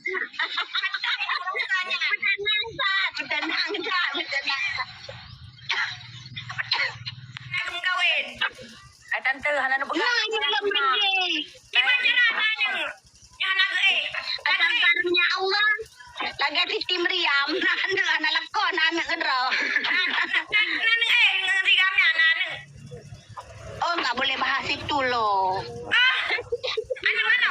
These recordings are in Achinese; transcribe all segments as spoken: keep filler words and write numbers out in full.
Beuteupeue that, beuteupeue that, beuteupeue that. Nak meukawen. Ai tante, hana neupeugah. Nah, ini lom berdiri. Iman jalan nanya. Nyan aneuk, eh. Aneuk, eh. Tante, ya Allah. Lagèe Siti Maryam. Nah, aneuk, hana lakoe, nah, aneuk keudroe. Nah, nah, nah, nah, aneuk, eh, ngon si Gamya, nah, aneuk. Oh, nggak boleh bahas itu, loh. Ah, aneuk mana?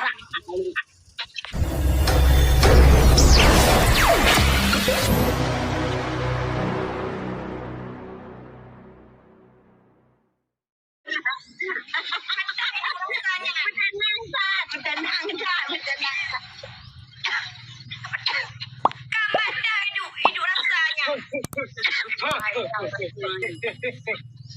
Beuteupeue that, beuteupeue that, beuteupeue that. Ka mata idup, idup rasa nyan.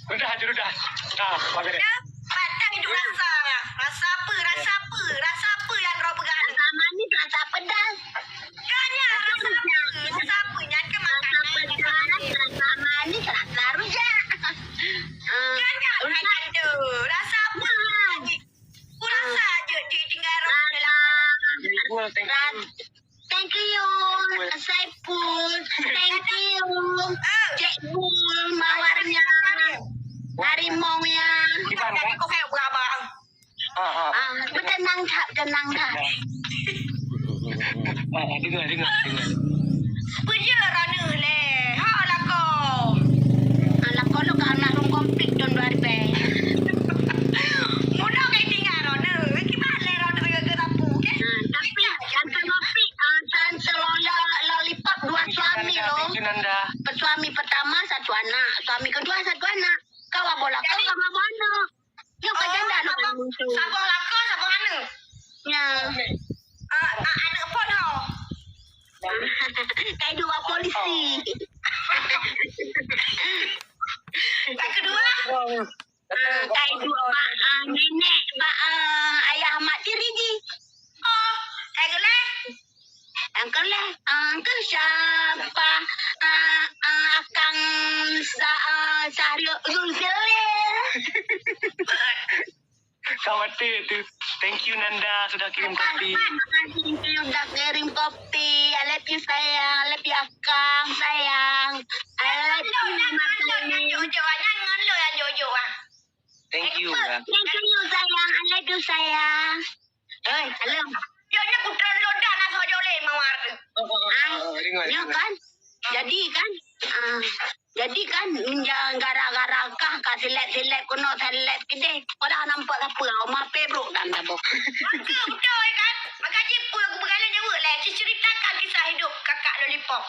Udah, udah. Nah, pakai deh. Ya, mata idup rasa nyan. Rasa apa, rasa apa, rasa apa nyang droe peugah ni? Rasa manis, rasa pedas. Kan nyan rasa apa? Rasa apa? Nyan kan makanan, rasa manis. Rasa pedas, rasa manis, rasa rujak. Ah, kan nyan, rasa hai tante. Rasa apa lagi? Ku rasa je di tinggal rasa. Thank you, thank you. Ras-, thank you, Saiful. Thank you, Cik Bul, Mawarnya. Harimau ya. Iban, kan? Kau kayak berabang. Ah, ah. Ah, beuteupeue that, beuteupeue that. Ah, ah, dengar, dengar, dengar. Peue jeuet droeneuh lé? Ha, lakoe. Ah, lakoe lôn ka almarhum konflik tahun dua ribu. Muda ka tinggal droeneuh. Kiban lé droeneuh geurapu, oke? Ah, tapi tante konflik, ah, tante Lola, Lollipop dua suami loh. Thank you, Nanda. Suami pertama satu anak, suami kedua satu anak. Kau bola kau sama bola. Nyoe ka janda aneuk muncul. Saboh lakoe, saboh aneuk. Ya. Ah, ah, aneuk pun ho. Kai dua polisi. Ka keudua? Ah, kai dua bak, ah, nenek, bak, ah, ayah mak tiri jih. Oh, kai keulai? Nyang keu lhèe, ah, keu siapa? Ah, ah, Akang Sa-, ah, Syahrul Zulkifli. Khawatir tu. Thank you, Nanda, sudah kirim kopi. Makasih, makasih, thank you, udah kirim kopi. I love you, sayang. I love you, Akang, sayang. I love you, Mama. Jok-jok, nyan ngon lo ya, jok-jok, ah. Thank you, ya. Thank you, sayang. I love you, sayang. Oi, halo. Yo, nyoe putra lo dah nak soal joleh mawar tu. Oh, oh, oh, oh, dengar, nyoe dengar. Kan? Jadi kan? Ah, jadi kan, gara-gara kah ka seleb-seleb keunoe seleb keudeh. Padahal nampak siapa, oma pé brok dan dabo. Maka betul kan? Maka jih pun aku berkali jawab lah. Ceritakan kisah hidup kakak Lollipop.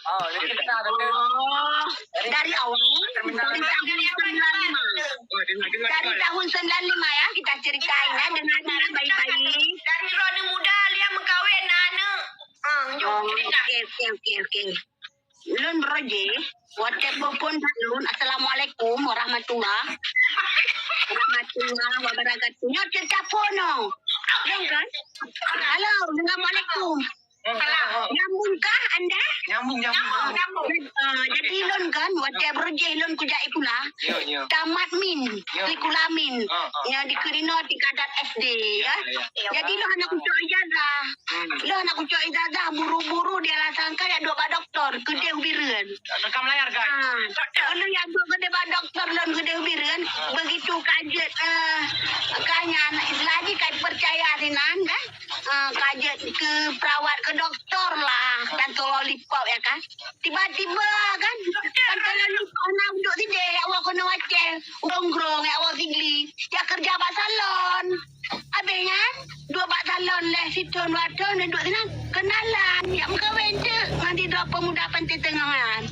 Oh, jadi kita ada. Oh, dari awal, dari tahun sembilan lima. Dari tahun sembilan lima ya, kita ceritain ya, dengar ya, baik-baik. Dari droeneuh muda, dia mengkawin anak. Ah, jom, cerita. Okey, okey, okey, okey. Lôn Roje, WhatsApp boh phon lôn. Assalamualaikum warahmatullahi wabarakatuh. Nyoe cerita phon, oh. Lôn kan? Halo, assalamualaikum. Salam. Nyambung kah anda? Nyambung, nyambung. Nyambung, nyambung. Ah, jadi lôn kan, watèe beureuh lôn kujak sikula. Ya, ya. Tamat min, ya. Sikula min. Ah, ah. Ya, di Kerino tingkatan S D, ya, ya. Ya, ya. Jadi lôn hana kucok ijazah. Hmm. Lôn hana kucok ijazah, buru-buru di alasan ka jak duek bak doktor, keudeh u Bireuen. Rekam layar, guys. Ah, lôn jak duek keudeh bak doktor, lôn keudeh u Bireuen. Ah. Begitu ka jeuet, eh, ka nyan, istilah jih ka peucaya sinan, kan? Ah, ka jeuet keu perawat, keu doktor lah, dan keu Lollipop ya kan. Tiba-tiba kan, kan keu Lollipop na udok sideh, ya Allah keunoe Aceh, Grong-grong, ya Allah Sigli. Ya kerja bak salon. Habis nyan, duek bak salon leh sithon dua thon, duek sinan. Kenalan, ya meukawen teuk ngon sidroe pemuda Pantai Tengah nyan.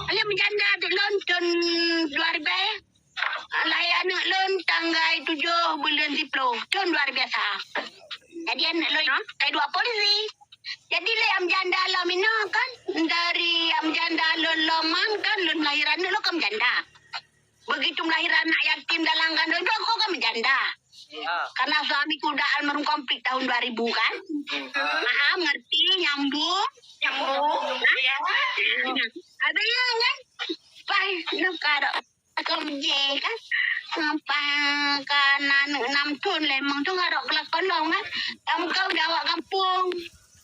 Alah meujanda teuk lôn thon dua ribèe. Lahé aneuk lôn tanggai tujoh buleuen siploh, thon luar biasa. Jadi aneuk lôn kai dua polisi. Jadi lé am janda lom inoe kan, dari am janda lôn lom kan, lôn lahé aneuk lôn kan janda. Begitu melahirkan anak yatim dalam kandungan, kok kan menjanda. Ah. Karena suamiku udah almarhum konflik tahun dua ribu kan. Ah. Paham, ngerti, nyambung. Nyambung. Hah? Ya. Ada yang kan? Pai, nak kado. Kau je kan? Sampai kan aneuk enam thon lé, memang tu ngarok kelak kolong kan? Kamu kau jawab kampung.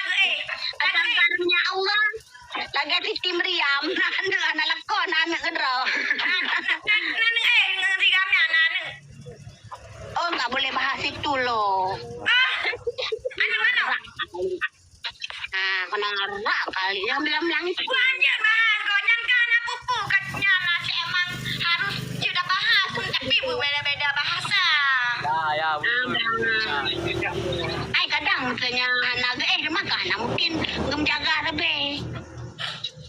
Anak geuéh. Anak geuéh. Karunia Allah. Lagèe Siti Maryam. Aneuk hana lakoe, na aneuk keudroe. Aneuk, aneuk, aneuk, eh, ngon si Gamya, na aneuk. Oh, nggak boleh bahas itu loh. Ah, aneuk mana? Ah, kena ngarak kali yang bilang-bilang itu. Gua anjir bahas, kau nyangka anak pupu, katanya nasi emang harus sudah bahas, tapi berbeda-beda bahasa. Ya, ya, betul. Ah, betul. Ai, kadang misalnya hana geuéh, maka hana mungkin geujaga lebih.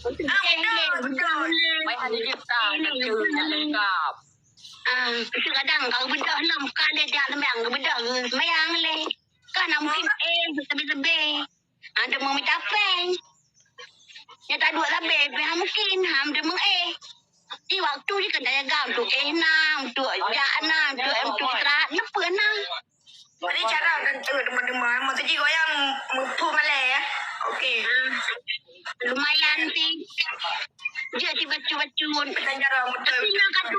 Ah, betul, betul. Mai hana geuéh, tak ada tu, nak lengkap. Ah, kadang kalau bedah lom, ka lé tiap lembang, bedah, semayang lé. Kan hana mungkin, eh, lebih-lebih. Ada mau minta peng. Ya, tak dua lebih, peng hana mungkin, ha, ada mau, eh. Di waktu ni kena jaga untuk, eh, na, untuk jak na, untuk, eh, untuk istirahat, neupeu na. Jadi cara dan tu teman-teman, masa ji goyang mupu malai ya. Okey. Lumayan sih. Dia tiba-tiba cun. Tapi nak kata.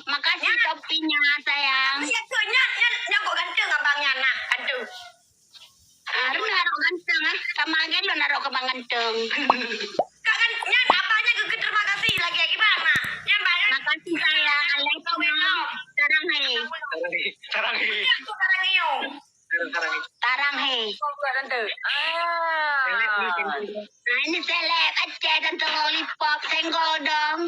Makasih topinya sayang. Ya tu, nyan, nyan, nyan kok ganteng abang nyan nah. Aduh. Ah, Runa arok ganteng ah. Sama lagèe lôn arok keu abang ganteng. Kak kan nyan abang nyan geukheun terima kasih lagi lagi bang nah. Nyan bang nyan. Makasih sayang. Alaikum. Sarang hai. Sarang hai. Sarang hai. Sarang hai. Sarang hai. Sarang hai. Ah. Nah, ini seleb Aceh dan Lollipop, senggol dong.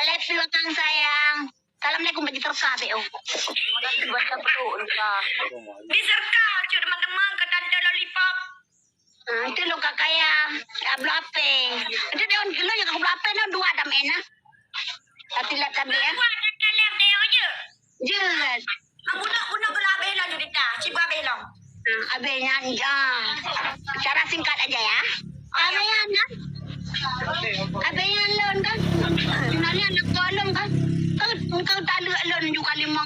Alek silakan sayang. Assalamualaikum bagi serka be oh. Terima kasih banyak bro. Di serka cuk teman-teman ke tante Lollipop. Ah, itu lo kak kaya, ya blow ape. Itu dia orang kilo yang blow ape nah dua tam enak. Tapi lihat tadi ya. Dua ada dalam dia je. Jelas. Bunuh-bunuh kalau habis lah cerita. Cuba habis lah. Ah, habis nyan, ah. Secara singkat aja ya. Habis nyan kan? Habis nyan lôn kan? Sebenarnya anak kau lôn kan? Kau, kau tak ada lôn juga lima